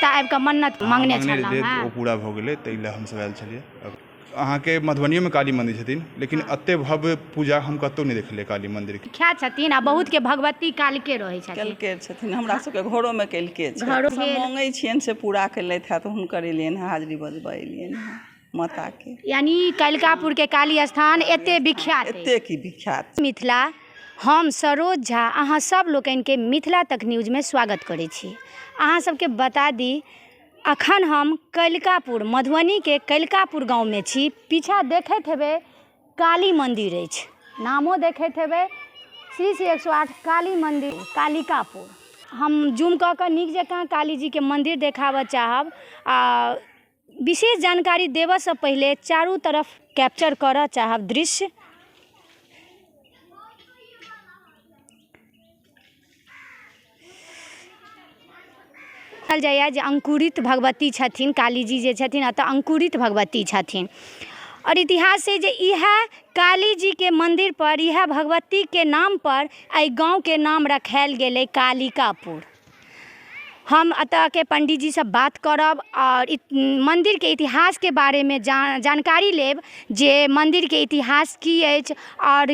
एतऽ आबि कऽ मन्नत मांगने मांगने छलहुँ रहियै, हेँ। ओ पूरा भऽ गेलै, ताहि लए हमसभ आयल छलियै। अहाँके मधुबनियोमे काली मन्दिर छथिन, लेकिन एते भव्य पूजा हम कतहु नहि देखलियै काली मन्दिरके। विख्यात छथिन आ बहुतके भगवती कालके रहै छथिन। कलके छथिन, हमरा सबके घरोमे कलके छै। घरो सब भेल। माँगै छियनि से पूरा केलथि हँ, तऽ हुनकर एलियनि हँ, हाजरी बजबऽ एलियनि हँ माताके। यानी कलिकापुरके काली स्थान एते विख्यात अछि। एते की विख्यात। मिथिला, हम सरोज झा अहाँ सब लोकनिके मिथिला तक न्यूजमे स्वागत करै छी। अहाँ सबके बता दी, अखन हम कलिकापुर, मधुबनीके कलिकापुर गाँवमे छी। पीछा देखैत हेबै काली मन्दिर अछि, नामो देखैत हेबै श्री श्री 108 काली मन्दिर कालिकापुर। हम जूम कऽ कऽ नीक जकाँ कालीजीके मन्दिर देखाबऽ चाहब आ विशेष जानकारी देबऽसँ पहिले चारू तरफ कैप्चर करऽ चाहब दृश्य। कहल जाइए जे अंकुरित भगवती छथिन कालीजी, जे छथिन एतऽ अंकुरित भगवती छथिन। आओर इतिहास छै जे इएह कालीजीके मन्दिरपर, इएह भगवतीके नामपर एहि गाँवके नाम रखायल गेलै कालिकापुर। हम एतऽके पण्डीजीसँ बात करब आओर मन्दिरके इतिहासके बारेमे जानकारी लेब जे मन्दिरके इतिहास की अछि आओर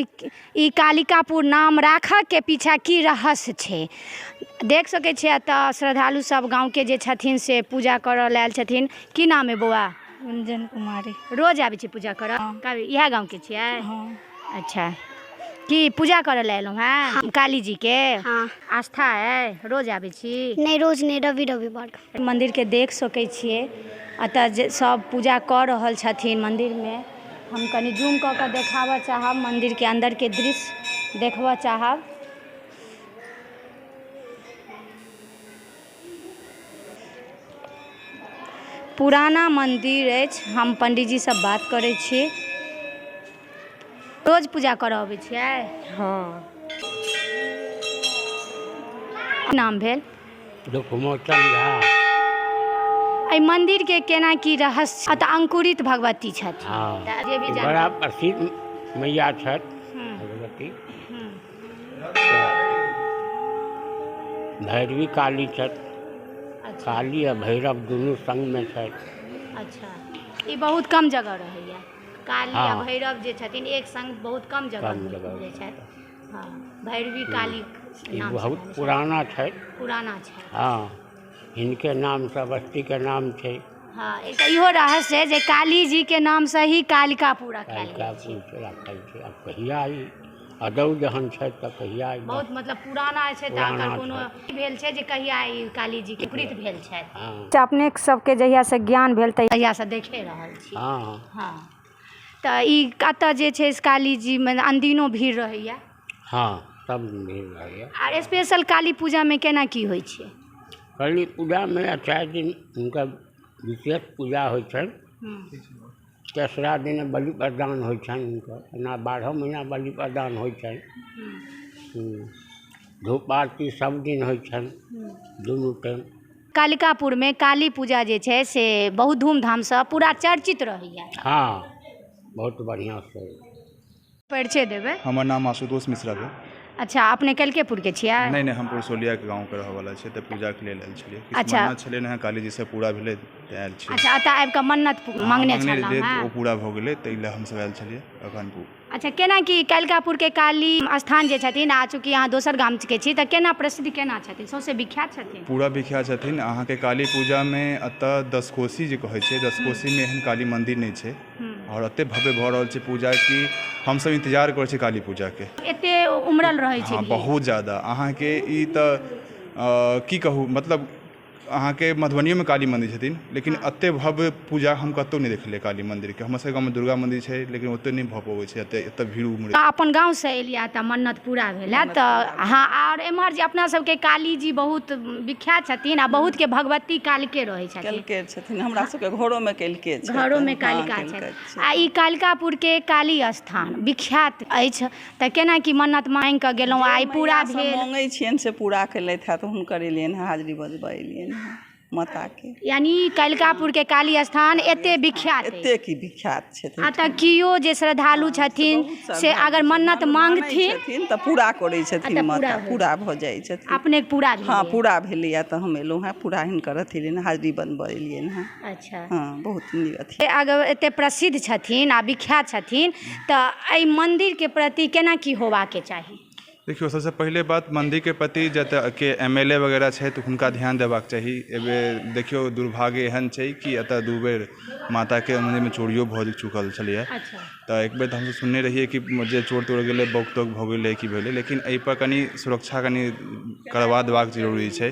ई कालिकापुर नाम राखऽके पीछा की रहस्य छै। देख सकै छियै एतऽ श्रद्धालु सब गाँवके जे छथिन से पूजा करऽ लए आयल छथिन। की नाम अइ बौआ? गुंजन कुमारी। रोज आबै छियै पूजा करऽ? इएह गाँवके छियै? हँ। अच्छा, की पूजा करऽ लए एलहुँ हेँ काली जीके? हँ। आस्था अइ? रोज आबै छी? नहि, रोज नहि, रवि रविवार। मन्दिरके देख सकै छियै, एतऽ जे सब पूजा कऽ रहल छथिन मन्दिरमे। हम कनि जूम कऽ कऽ देखाबऽ चाहब, मन्दिरके अन्दरके दृश्य देखबऽ चाहब। पुराना मन्दिर अछि। हम पण्डीजीसँ बात करै छी। रोज पूजा करऽ अबै छियै? हँ। नाम भेल? दुखमोचन झा। एहि मन्दिरके केना की रहस्य? एतऽ अंकुरित भगवती छथिन। हँ। तऽ जे भी बड़ा जानकारी प्रसिद्ध मैया छथि भगवती। भैरवी काली छथि। काली आ भैरव दुनू संगमे छथि। अच्छा, ई बहुत कम जगह रहैया काली आ भैरव जे छथिन एक संग, बहुत कम जगह कम जगह मिलै छथि। हँ, भैरवी काली ई नाम बहुत पुराना छै। पुराना छै। हँ, हिनके नामसँ बस्तीके नाम छै। हँ, एकटा इहो रहस्य छै जे काली जी के नामसँ ही कालिकापुर रखायल गेल छै। कालिकापुर राखल छै। आब कहिया ई अदौ जहन छै तऽ कहिया ई बहुत मतलब पुराना छै, तऽ पुराना एकर कोनो भेल छै जे कहिया ई काली जी के कृत भेल छथि। अपने सबके जहियासँ ज्ञान भेल तहियासँ देखे रहल छी। हँ। हँ, तऽ ई कतऽ जे छै से काली जीमे अनदिनो भीड़ रहैया? हँ, सब दिन भीड़ रहैया। आर स्पेशल काली पूजामे केना की होइ छै? काली पूजामे 4 दिन हुनकर विशेष पूजा होइ छनि। तेसरा दिन बलि प्रदान होइ छनि हुनकर। एना 12 महीना बलि प्रदान होइ छनि। धूप आरती सब दिन होइ छनि दुनू टाइम। कालिकापुरमे काली पूजा जे छै से बहुत धूमधामसँ पूरा चर्चित रहैया। हँ, बहुत बढ़िआँसँ। परिचय देबै? हमर नाम आशुतोष मिश्रा भेल। अच्छा, अपने कलिकेपुरके छियै? नहि नहि, हम पुरसौलियाके गाँवके रहऽवला छियै, तऽ पूजाके लेल आयल छलियै। किछु अच्छा। मन्नत छलै ने काली जीसँ, पूरा भेलै तऽ आयल छियै। अच्छा, एतऽ आबि कऽ मन्नत मांगने मांगने छलहुँ रहियै, हेँ? ओ पूरा भऽ गेलै, ताहि लए हमसभ आयल छलियै अखन। अच्छा, केना की कालिकापुरके काली स्थान जे छथिन, आ चूँकि अहाँ दोसर गामके छी, तऽ केना प्रसिद्ध केना छथिन, सौंसे विख्यात छथिन? पूरा विख्यात छथिन। अहाँके काली पूजामे एतऽ दसकोसी जे कहै छै, दसकोसीमे एहन काली मन्दिर नहि छै आओर एते भव्य भऽ रहल छै पूजा कि हमसभ इन्तजार करै छी काली पूजाके। एते उमड़ल रहै छै हँ भीड़? बहुत ज्यादा। अहाँके ई तऽ की कहू, मतलब अहाँके मधुबनियोमे काली मन्दिर छथिन, लेकिन एते भव्य पूजा हम कतहु नहि देखलियै काली मन्दिरके। हमर सबके गाँवमे दुर्गा मन्दिर छै, लेकिन ओते नहि भऽ पबै छै एते एतऽ भीड़ उमड़ै। अपन गाँवसँ एलियै तऽ मन्नत पूरा भेल है तऽ? हँ। आओर एम्हर जे अपना सबके काली जी बहुत विख्यात छथिन आ बहुतके भगवती कालके रहै छथिन। कलके छथिन, हमरा सबके घरोमे कलके छै। घरोमे हँ, कालिका कलके छथि। छै। आ ई कालिकापुरके काली स्थान विख्यात अछि, तऽ केना की मन्नत मांगि कऽ गेलहुँ आ ई पूरा मैयासँ भेल? माँगै छियनि से पूरा केलथि हँ, तऽ हुनकर एलियनि हँ, हाजरी बजबऽ एलियनि हँ। माताके। यानी कलिकापुरके काली स्थान एते विख्यात अछि। एते की विख्यात छथिन। आ तऽ कियो जे श्रद्धालु छथिन बहुत से अगर मन्नत मांगथिन छथिन तऽ पूरा करै छथिन तऽ पूरा माता, होइ। पूरा भऽ जाइ छथिन। अपने पूरा भेल? हँ, पूरा भेलैए तऽ हम एलहुँ हेँ, पूरा हिनकर अथी लेने हाजरी बनबऽ एलियनि हेँ। अच्छा। हँ, बहुत नीक अथी। अगर एते प्रसिद्ध छथिन आ विख्यात छथिन तऽ एहि मन्दिरके प्रति केना की होबाके चाही? देखियौ, सबसँ पहिले बात मन्दिरके प्रति जतऽके MLA वगैरह छथि हुनका ध्यान देबाक चाही। एहिबेर देखियौ, दुर्भाग्य एहन छै कि एतऽ 2 बेर माताके मन्दिरमे चोरियो भऽ चुकल छलैए। तऽ एक बेर तऽ हमसब सुनने रहियै कि जे चोर तोर गेलै, बौक तौक भऽ गेलै, की भेलै, लेकिन एहिपर कनि सुरक्षा कनि करबा देबाक जरूरी छै,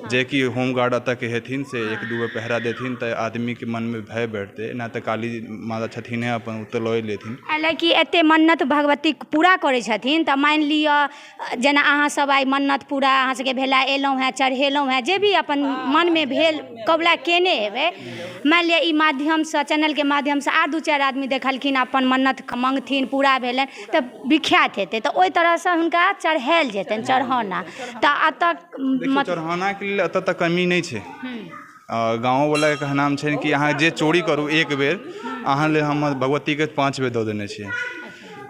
जेकि होमगार्ड एतऽके हेथिन से 1-2 बेर पहरा देथिन तऽ आदमीके मनमे भय बढ़तै। एना तऽ काली माता छथिन अपन, ओ तऽ लए लेथिन। कि एते मन्नत भगवती पूरा करै छथिन तऽ मानि लिअ जेना अहाँ सब आइ मन्नत पूरा अहाँ सबके भेला, एलहुँ हेँ, चढ़ेलहुँ हेँ, जे भी अपन मनमे भेल कबुला केने हेबै, मानि लिअ ई माध्यमसँ, चैनलके माध्यमसँ आर 2-4 आदमी देखलखिन, अपन मन्नत मङ्गथिन, पूरा भेलनि तऽ विख्यात हेतै, तऽ ओहि तरहसँ हुनका चढ़ायल जेतनि चढ़ौना। तऽ एतऽ देखियौ, चढ़ौनाके लेल एतऽ तऽ कमी नहि छै। गाँवोवलाके कहनाम छै कि अहाँ जे चोरी करू एक बेर, अहाँ लेल हम भगवतीके 5 बेर दऽ देने छियै,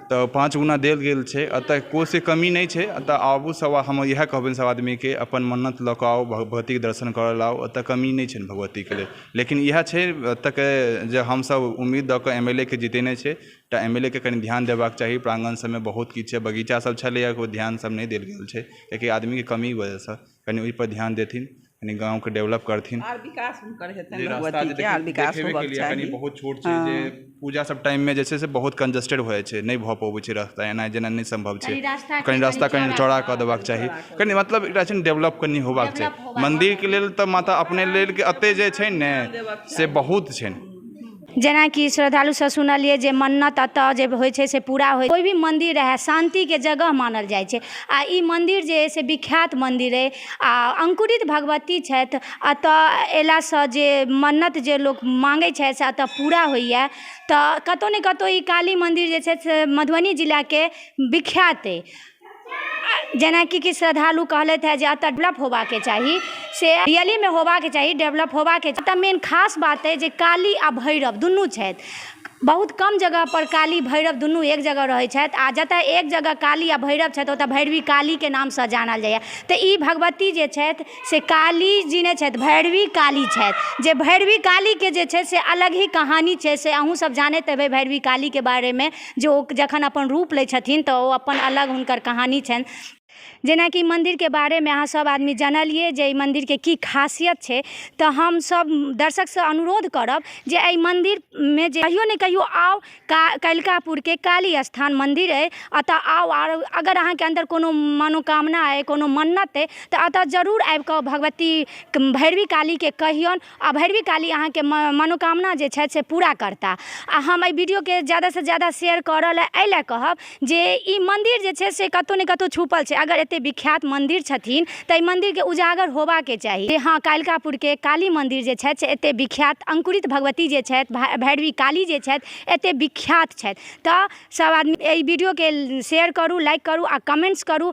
तऽ 5 गुना देल गेल छै। एतऽ कोइ कमी नहि छै। एतऽ आबू सब, हम इएह कहबनि सब आदमीके, अपन मन्नत लऽ कऽ आउ, भगवतीके दर्शन करऽ लए आउ। एतऽ कमी नहि छै भगवतीके लेल, लेकिन इएह छै एतऽके जे हमसब उम्मीद दऽ कऽ MLA के जितेने छै, तऽ MLA के कनि ध्यान देबाक चाही। प्राङ्गण सबमे बहुत किछु छै, बगीचा सब छलैए, कोइ ध्यान सब नहि देल गेल छै, कियाकि आदमीके कमीके वजहसँ। कनि ओहिपर ध्यान देथिन, कनि गाँवके डेवलप करथिन, आर विकास हुनकर हेतनि जे रास्ता भगवतीके, आर विकास देखेबे होबक केलियै कनि चाही। बहुत छोट छै, जे पूजा सब टाइममे जे छै से बहुत कंजस्टेड हो जाइ छै, नहि भऽ पबै छै रास्ता, एना जेना नहि सम्भव छै। कनि रास्ता कनि चौड़ा कऽ देबाक चाही कनि, मतलब एकटा छै ने डेवलप कनि होबाक चाही मन्दिरके लेल। तऽ माता अपने लेल एते जे छै ने से बहुत छै। जेनाकि श्रद्धालुसँ सुनलियै जे मन्नत एतऽ जे होइ छै से पूरा होइ। कोइ भी मन्दिर रहए, शान्तिके जगह मानल जाइ छै, आ ई मन्दिर जे अइ से विख्यात मन्दिर अइ आ अंकुरित भगवती छथि। एतऽ अयलासँ जे मन्नत जे लोक माँगै छथि से एतऽ पूरा होइए। तऽ कतहु ने कतहु ई काली मन्दिर जे छै से मधुबनी जिलाके विख्यात अइ। जेनाकि कि श्रद्धालु कहलथि हेँ जे एतऽ डेवलप होबाके चाही, से रियलीमे होबाके चाही, डेवलप होबाके। एतऽ मेन खास बात अइ जे काली आ भैरव दुनू छथि। बहुत कम जगह पर काली भैरव दुनू एक जगह रहै छथि, आ जतऽ एक जगह काली आ भैरव छथि ओतऽ भैरवी कालीके नामसँ जानल जाइए। तऽ ई भगवती जे छथि से काली जी नहि छथि, भैरवी काली छथि। जे भैरवी कालीके जे छै से अलग ही कहानी छै, से अहूँ सब जानैत हेबै भैरवी कालीके बारेमे, जे ओ जखन अपन रूप लै छथिन तऽ ओ अपन अलग हुनकर कहानी छनि। जेनाकि मन्दिरके बारेमे अहाँ सब आदमी जानलियै जे एहि मन्दिरके की खासियत छै, तऽ हम सब दर्शकसँ अनुरोध करब जे एहि मन्दिरमे जे कहियो ने कहियो आउ। कलिकापुरके काली स्थान मन्दिर अइ, एतऽ आउ। आर अगर अहाँके अन्दर कोनो मनोकामना अइ, कोनो मन्नत अइ, तऽ एतऽ जरूर आबिकऽ भगवती भैरवी कालीके कहियौन, आ भैरवी काली अहाँके मनोकामना जे छथि से पूरा करता। आ हम एहि वीडियोके ज्यादासँ ज्यादा शेयर करऽ लए एहि लए कहब जे ई मन्दिर जे छै से कतहु ने कतहु छुपल छै। अगर एते विख्यात मन्दिर छथिन तऽ एहि मन्दिरके उजागर होबाके चाही। हँ, कालिकापुरके काली मन्दिर जे छथि से एते विख्यात, अंकुरित भगवती जे छथि, भैरवी काली जे छथि, एते विख्यात छथि। तऽ सब आदमी एहि वीडियोके शेयर करू, लाइक करू आ कमेंट्स करू।